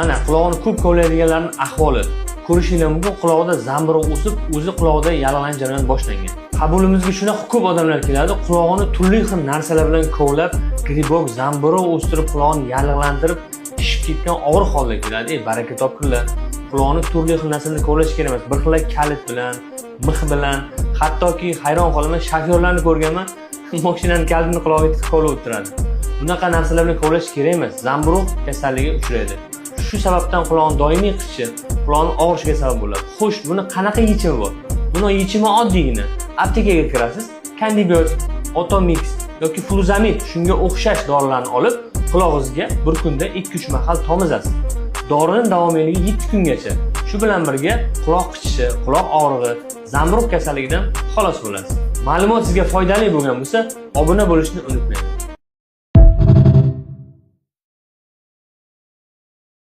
Mana qulog'ini ko'p kovlaydiganlarning ahvoli. Ko'rishinglar mumkin, qulog'ida zamburug' o'sib, o'zi qulog'ida yallig'lanish jarayoni boshlangan. Qabulimizga shunaqa ko'p odamlar keladi, qulog'ini turli xil narsalar bilan kovlab, грибок, zamburug' o'stirib, qulog'ini yallig'lantirib, shishib ketgan og'ir holda keladi. Ey, baraka topinglar. Qulog'ini turli xil narsalar kovlash kerak emas. Bir xil kalit bilan, mix bilan, hattoki hayron qolaman, shofyorlarni ko'rganman, mashinani kalitini qulog'iga tiqib kovlab o'tiradi. Bunaqa narsalar bilan kovlash kerak emas. Zamburug' kasalligiga uchraydi. Shu sababdan qulog'ini doimiy qichishi, qulog'ini og'rishiga sabab bo'ladi. Xo'sh, buni qanaqa yechimi bor? Buni yechimi oddiygina. Aptekaga kirasiz, Kandibiotik, Otomix yoki Fluzamid, shunga o'xshash dorilarni olib, qulog'ingizga bir kunda 2-3 mahal tomizasiz. Dorining davomiyligi 7 kungacha. Shu bilan birga quloq qichishi, quloq og'rig'i, zamburug' kasalligidan xalos bo'lasiz. Ma'lumot sizga foydali bo'lgan bo'lsa, obuna bo'lishni unutmang.